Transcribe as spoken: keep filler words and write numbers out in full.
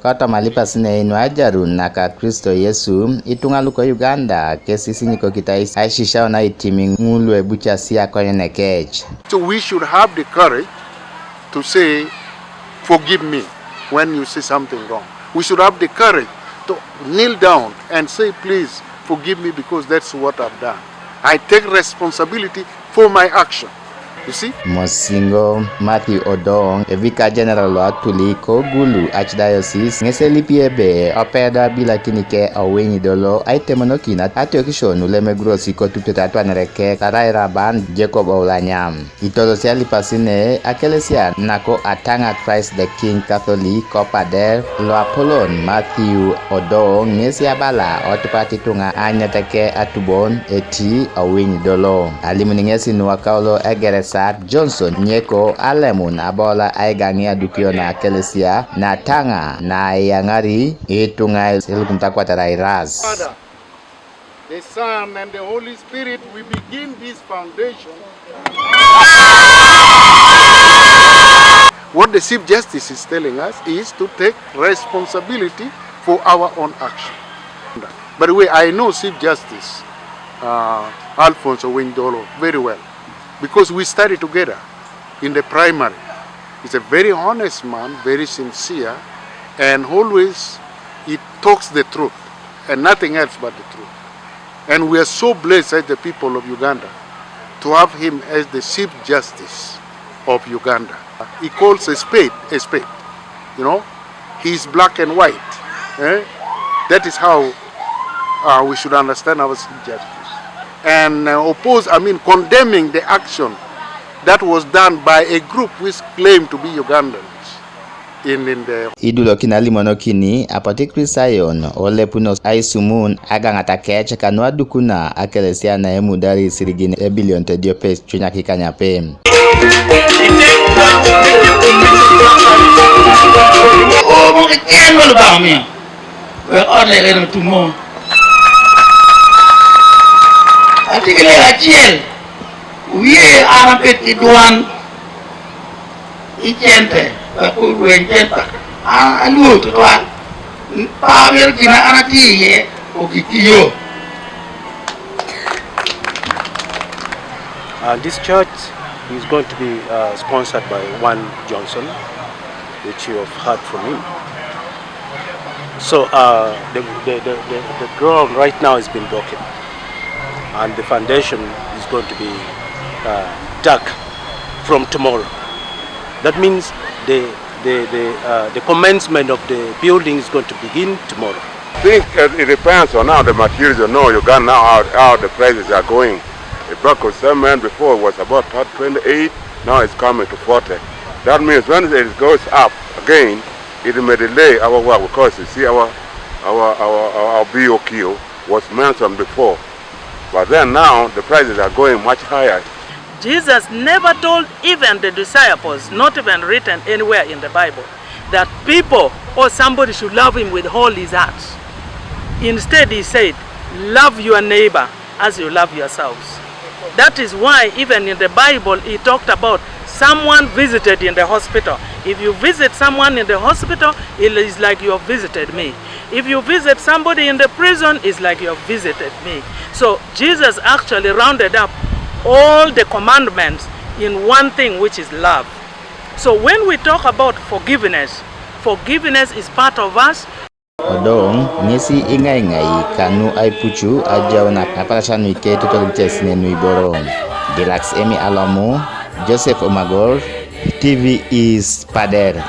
Kotoma lipas ne nu ajarun naka Kristo Yesu, ituŋa luko Uganda kesi sinyikokit aisisiaun aitimi ŋul lu ebucasia akonyen ekec. So we should have the courage to say, "Forgive me," when you see something wrong. We should have the courage to kneel down and say, "Please forgive me because that's what I've done. I take responsibility for my action." You see? Mosingo Matthew Odong, evika general lo atuli ko Gulu Archdiocese, ŋes elipi ebe opedo abilakini ke owinyidolo aitemonokin atiokisio nu lemegurosi kotupitete atwanare ke tarai raban Jacob Oulanyam. Itolosi alipas ne akelesia nako Atanga Christ the King Catholic, ko pader lo apolon Matthew Odong ŋes abala otupat ituŋa aanyet ke atubon eti owinyidolo. Alimun ŋes nuwakaulo egeresak Johnson Nyeko alemun abola aigaŋi adukio na akelesia na Atanga na aiyaŋari ituŋa elukumit akwatar airas. The Son, and the Holy Spirit, we begin this foundation. What the Chief Justice is telling us is to take responsibility for our own action. By the way, I know Chief Justice uh, Alfonse Owiny-Dollo very well because we studied together in the primary. He's a very honest man, very sincere, and always he talks the truth and nothing else but the truth. And we are so blessed as the people of Uganda to have him as the Chief Justice of Uganda. He calls a spade a spade. You know, he's black and white. Eh? That is how uh, we should understand our Chief Justice. And uh, oppose, I mean, condemning the action that was done by a group which claim to be Ugandans in, in the Idulokin alimonokini apotu Ikristayon olepunos aisumun agaŋat akec kanu adukuna akelesia na emudari isirigin ebilion tediope cunyaki kanyape. Obo kecen lo Lubanga omiŋ, wek ot leke lo tumo. Atikile acel, wie an abet i dwan i cente, wek orweny cente. An alwoŋ tutwal. Pa myero gin an atye iye ogik ki yo. Uh, this church is going to be uh, sponsored by one Johnson, which you have heard from him. So uh, the, the, the, the, the ground right now has been broken, and the foundation is going to be uh, dug from tomorrow. That means the, the, the, uh, the commencement of the building is going to begin tomorrow. I think uh, it depends on how the materials, you know, Uganda now, how, how the prices are going. A bag of cement before was about twenty-eight, now it's coming to forty. That means when it goes up again, it may delay our work because you see our, our, our, our B O Q was mentioned before. But then now the prices are going much higher. Jesus never told even the disciples, not even written anywhere in the Bible, that people or somebody should love him with all his heart. Instead, he said, "Love your neighbor as you love yourselves." That is why even in the Bible, he talked about someone visited in the hospital. If you visit someone in the hospital, it is like you have visited me. If you visit somebody in the prison, it's like you have visited me. So Jesus actually rounded up all the commandments in one thing, which is love. So when we talk about forgiveness, forgiveness is part of us. Odong ŋesi iŋaiŋai kanu aipucu ajaun aparasia nuike totolikites ne nuiboro. Dilax Emi Alomu, Joseph Omagor, T V East, Pader.